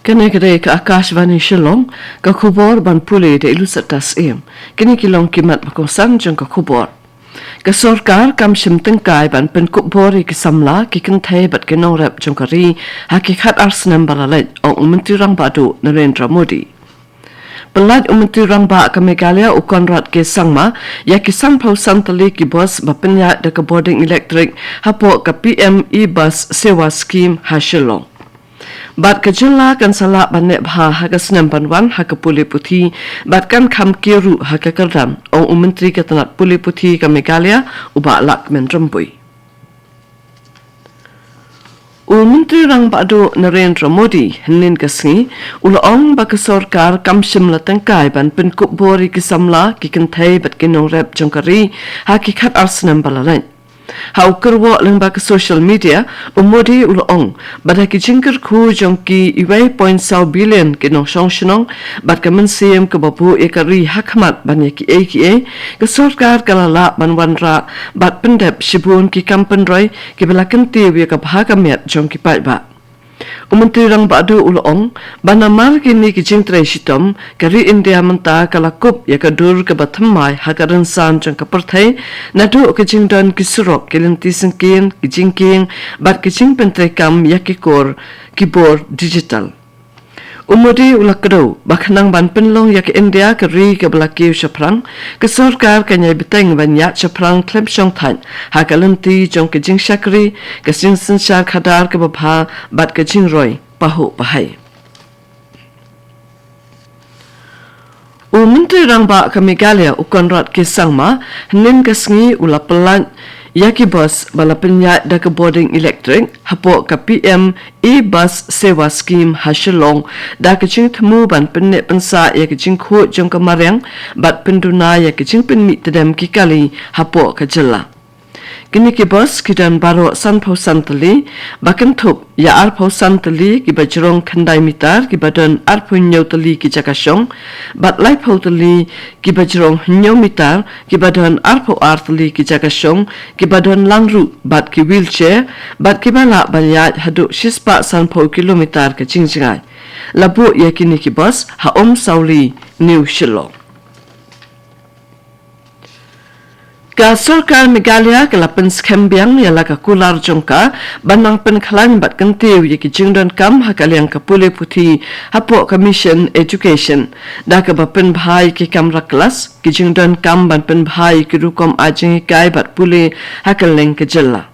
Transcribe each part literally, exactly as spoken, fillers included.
Kane ka dei ka Akashvani Shillong, ka khubor ban pule da i Lusat Tasiem. Kine ki long ki mat ba kongsan jong ka khubor. Ka sorkar kam shim tyngkai ban pynkup bor ïa ki samla, ki kynthei bad ki nongrep jong ka ri ha ki khat ar snem ba la leit, ong u Myntri Rangbah Duh Narendra Modi. Pyllait u Myntri Rangbah ka Meghalaya u Conrad K Sangma ïa ki sanphew san tylli ki bus ba pynïaid da ka bording elektrik hapoh ka P M E-Bus Sewa Scheme ha Shillong. Bad ka jylla kan sa lah ban neh bha ha ka snem ban wan ha ka pule puthi bad kan kham kiew ruh ha ka kyrdan, ong u Myntri ka tnat pule puthi ka Meghalaya u Bah Lahkmen Rymbui. U Myntri Rangbah Duh Narendra Modi hynnin ka sngi u la ong ba ka sorkar kam shim la tyngkai ban pynkup bor ïa ki samla, ki kynthei bad ki nongrep jong ka ri ha ki khat ar snem ba la leit. Ha u kyrwoh lyngba ka social media, u Modi u la ong ba da ki jingkyrkhu jong ki wei point saw billion ki nongshong shnong bad ka mynsiem kaba buh ïa ka ri ha khmat ban ïa kiei kiei, ka sorkar ka la lah ban wanrah bad pyndep shibun ki kam pynroi kiba la kyntiew ïa ka bha ka miat jong ki paidbah. U Myntri Rangbah Duh u la ong ba namar kine ki jingtrei shitom, ka ri India mynta ka la kup ïa ka dur kaba thymmai ha ka rynsan jong ka pyrthei, naduh ka jingdon ki surok, ki lynti syngkien, ki jingkieng bad ki jingpyntreikam ïa ki kor, ki bor digital. U Modi u la kdew ba khnang ban pynlong ïa ka India ka ri kaba la kiew shaphrang, ka sorkar kan ïai bteng ban ïaid shaphrang khlem shongthait ha ka lynti jong ka jingshakri, ka jingsynshar khadar kaba bha bad ka jingroi pahuh pahai. U Myntri Rangbah ka Meghalaya u Conrad K Sangma hynnin ka sngi u la pyllait ïa ki bus ba la pynïaid da ka bording elektrik hapoh ka P M E-Bus Sewa Scheme ha Shillong, da ka jingthmu ban pynneh pynsah ïa ka jingkhuid jong ka mariang bad pynduna ïa ka jingpynmih tdem ki kali hapoh ka jylla. Kine ki bus ki don baroh sanphew san tylli, ba kynthup ïa arphew san tylli kiba jrong khyndai mitar, kiba don arphew hynñiew tylli ki jaka shong, bad laiphew tylli kiba jrong hynñiew mitar, kiba don arphew ar tylli ki jaka shong, kiba don lang ruh bad ki wheelchair, bad kiba lah ban ïaid haduh shispah sanphew kilometer ka jingjngai. La buh ïa kine ki bus ha Umsawli, New Shillong. Ka sorkar Meghalaya ka la pynskhem biang ïa la ka kular jong ka ban nang pynkhlaiñ bad kyntiew ïa ki jingdonkam ha ka liang ka pule puthi hapoh ka Mission Education, da kaba pynbha ïa ki kamra klas, ki jingdonkam ban pynbha ïa ki rukom ai jinghikai bad pule ha kylleng ka jylla.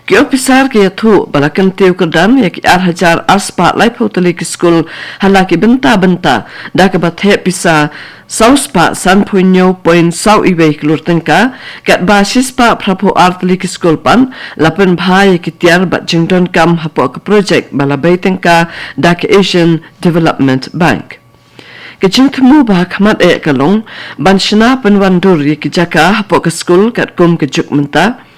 Ki ophisar ki ïathuh ba la kyntiew kyrdan ïa ki ar hajar ar spah laiphew tylli ki skul ha la ki bynta bynta, da kaba theh pisa saw spah sanphew hynñiew point saw wei klur tyngka, katba shispah phraphew ar tylli ki skul pat la pynbha ïa ki tiar bad jingdonkam hapoh ka projek ba la bei tyngka da ka Asian Development Bank. Ka jingthmu ba ha khmat eh ka long ban shna pynwandur ïa ki jaka hapoh ka skul katkum ka juk mynta.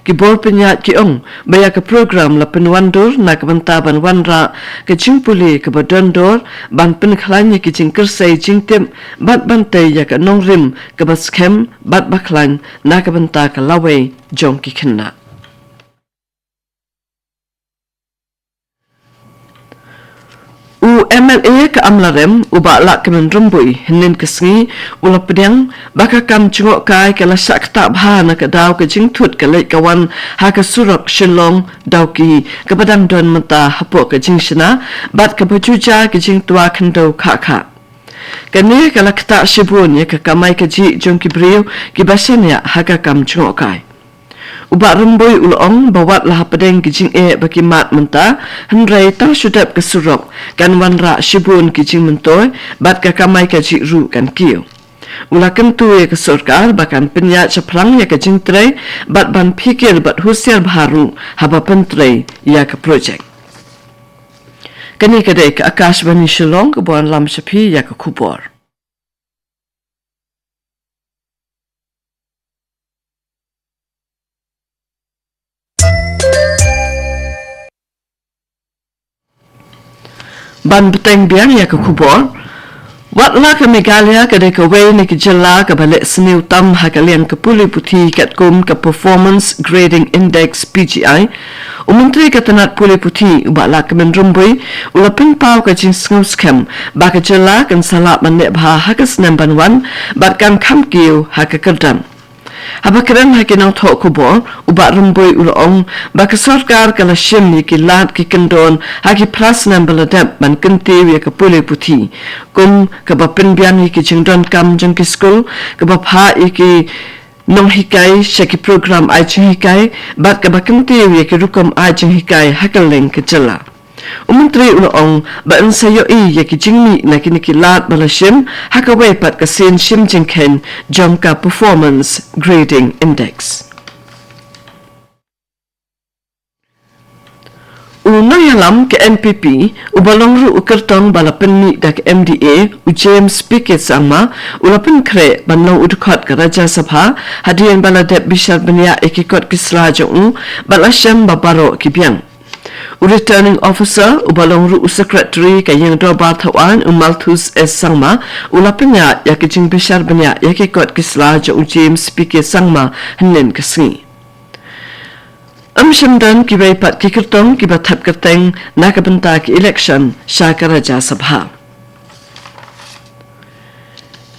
Ki bor pynïaid ki ong ba ïa ka program la pynwandur na ka bynta ban wanrah ka jingpule kaba don dor, ban pynkhlaiñ ïa ki jingkyrsei jingtip bad ban tei ïa ka nongrim kaba skhem bad ba khlaiñ na ka bynta ka lawei jong ki khynnah. U M L A ka Amlarem, u Bah Lahkmen Rymbui, hynnin ka sngi u la pdiang ba ka kam jngohkai ka la shah ktah bha na ka daw ka jingthut ka leit ka wan ha ka surok Shillong Dawki, kaba dang don mynta hapoh ka jingshna bad kaba ju jia ka jingtwa khyndew khah khah. Kane ka la ktah shibun ïa ka kamai kajih jong ki briew kiba shaniah ha ka kam jngohkai. U Bah Rymbui u la ong ba wat la hapdeng ki jingeh ba ki mad mynta, hynrei tang shu dep ka surok kan wanrah shibun ki jingmyntoi bad ka kamai kajih ruh kan kiew. U la kyntu ïa ka sorkar ba kan pynïaid shaphrang ïa ka jingtrei bad ban phikir bad husiar bha ruh haba pyntrei ïa ka projek. Kane ka dei ka Akashvani Shillong kaba wanlam sha phi ïa ka khubor. Ban bteng biang ïa ka khubor. Wat la ka Meghalaya ka dei kawei na ki jylla kaba leh sniew tam ha ka liang ka pule puthi katkum ka Performance Grading Index, P G I, u Myntri ka tnat pule puthi, u Bah Lahkmen Rymbui, u la pynpaw ka jingsngew skhem ba ka jylla kan sa lah ban leh bha ha ka snem ban wan bad kan kham kiew ha ka kyrdan. Haba kren ha ki nongthoh khubor, u Bah Rymbui u la ong ba ka sorkar ka la shim ïa ki lad ki kyndon ha ki phra snem ba la dep ban kyntiew ïa ka pule puthi, kum kaba pynbiang ïa ki jingdonkam jong ki skul, kaba phah ïa ki nonghikai sha ki program ai jinghikai, bad kaba kyntiew ïa ki rukom ai jinghikai ha kylleng ka jylla. U Myntri u la ong ba yn sa ïohi ïa ki jingmih na kine ki lad ba la shim ha kawei pat ka sien shim jingkheiñ jong ka Performance Grading Index. U nongïalam ka N P P, uba long ruh u kyrtong ba la pynmih da ka M D A, u James P K Sangma, u la pynkhreh ban long u dkhot ka Rajya Sabha hadien ba la dep bishar bniah ïa ki kot ki sla jong u bad la shem ba baroh ki biang. U Returning Officer, uba long ruh u Secretary ka Ïing Dorbar Thawaiñ, u Malthus S Sangma, u la pynïaid ïa ka jingbishar bniah ïa ki kot ki sla jong u James P K Sangma hynnin ka sngi. Ym shym don kiwei pat ki kyrtong kiba thep kyrteng na ka bynta ka election sha ka Rajya Sabha.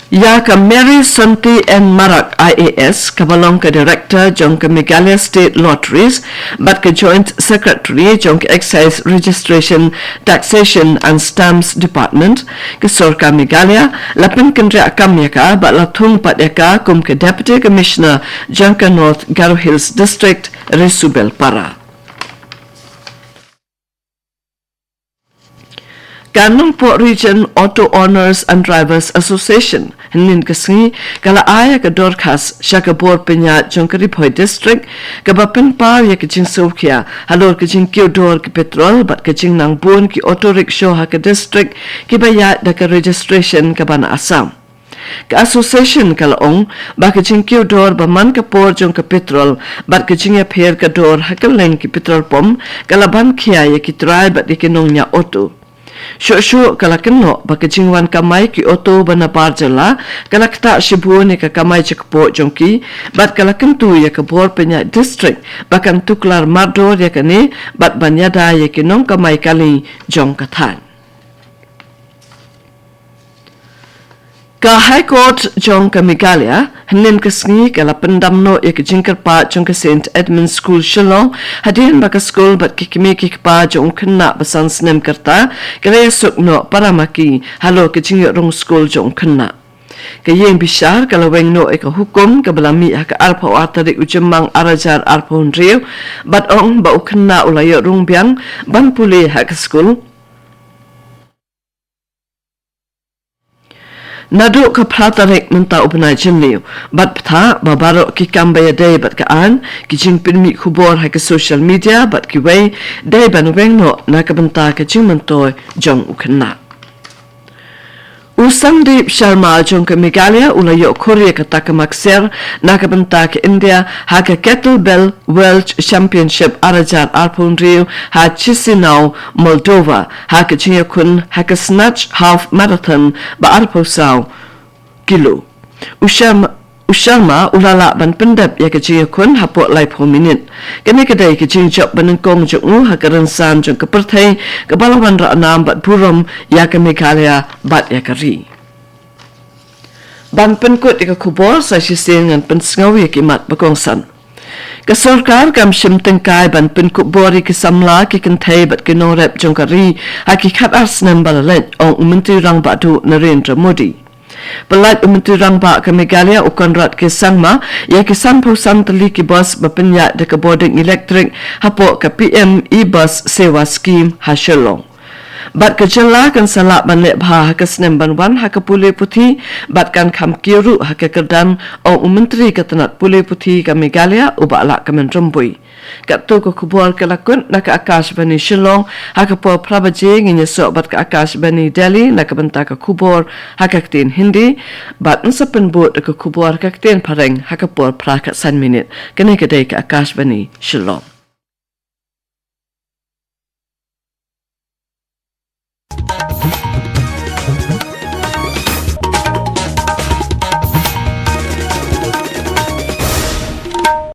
Ïa ka Mary Santi N Marak I A S, kaba long ka Director jong ka Meghalaya State Lotteries bad ka Joint Secretary jong ka Excise Registration, Taxation and Stamps Department, ka sorkar Meghalaya la pynkynriah kam ïa ka bad la thung pat ïa ka kum ka Deputy Commissioner jong ka North Garo Hills District, Resubelpara. Ka Nongpoh Region Auto Owners and Drivers Association, hynnin ka sngi, ka la ai ïa ka dorkhas sha ka bor pynïaid jong ka Ri Bhoi District, kaba pynpaw ïa ka jingsngewkhia halor ka jingkiew dor ka petrol bad ka jingnang bun ki auto rickshaw ha ka district kiba ïaid da ka registration kaba na Assam. Ka association ka la ong ba ka jingkiew dor ba man ka por jong ka petrol bad ka jingïapher ka dor ha kylleng ki petrol pump ka la ban khia ïa ki trai bad ïa ki nongñiah auto. Shuh shuh ka la kynnoh ba ka jingwan kamai ki auto ba na bar jylla ka la ktah shibun ïa ka kamai jakpoh jong ki, bad ka la kyntu ïa ka bor pynïaid district ba kan tuklar mardor ïa kane bad ban ïada ïa ki nongkamai kali jong ka thaiñ. Ka High Court jong ka Meghalaya, hynnin ka sngi ka la pyndam noh ïa ka jingkyrpad jong ka Saint Edmund School Shillong, hadien ba ka skul bad ki kmie ki kpa jong u khynnah ba san snem kyrta, ka la ïasuk noh para ma ki halor ka jingïoh rung skul jong u khynnah. Ka ïing bishar ka la weng noh ïa ka hukum kaba la mih ha ka arphew ar tarik u Jymmang ar hajar arphew hynriew, bad ong ba u khynnah u la ïoh rung biang ban pule ha ka skul. Naduh ka phra tarik mynta u bnai Jylliew, bad bthah ba baroh ki kam ba ïadei bad ka aiñ, ki jingpynmih khubor ha ka social media bad kiwei, dei ban weng noh na ka bynta ka jingmyntoi jong u khynnah. U Sandeep Sharma jong ka Meghalaya u la ïoh khur ïa ka takma ksiar na ka bynta ka India ha ka Kettlebell World Championship ar hajar arphew hynriew ha Chisinau, Moldova, ha ka jingïakhun ha ka Snatch Half Marathon ba arphew saw kilo. U Sharma, u Sharma u la lah ban pyndep ïa ka jingïakhun hapoh laiphew minit. Kane ka dei ka jingjop banyngkong jong u ha ka rynsan jong ka pyrthei, kaba la wanrah nam bad burom ïa ka Meghalaya bad ïa ka ri. Ban pynkut ïa ka khubor, sa shisien ngan pynsngew ïa ki mat ba kongsan. Ka sorkar kam shim tyngkai ban pynkup bor ïa ki samla, ki kynthei bad ki nongrep jong ka ri ha ki khat ar snem ba la leit, ong u Myntri Rangbah Duh Narendra Modi. Pyllait u Myntri Rangbah ka Meghalaya u Conrad K Sangma ïa ki sanphew san tylli ki bus ba pynïaid da ka bording elektrik hapoh ka P M E-Bus Sewa Scheme ha Shillong. Bad ka jylla kan sa lah ban leh bha ha ka snem ban wan ha ka pule puthi, bad kan kham kiew ruh ha ka kyrdan, ong u Myntri ka tnat pule puthi ka Meghalaya u Bah Lahkmen Rymbui. Katto ka khubor ka la kut na ka Akashvani Shillong, ha ka por phra baje ngin ïasoh bad ka Akashvani Delhi na ka bynta ka khubor ha ka ktien Hindi, bad yn sa pynbud ka khubor ha ka ktien Phareng ha ka por phra khatsan minit. Kane ka dei ka Akashvani Shillong.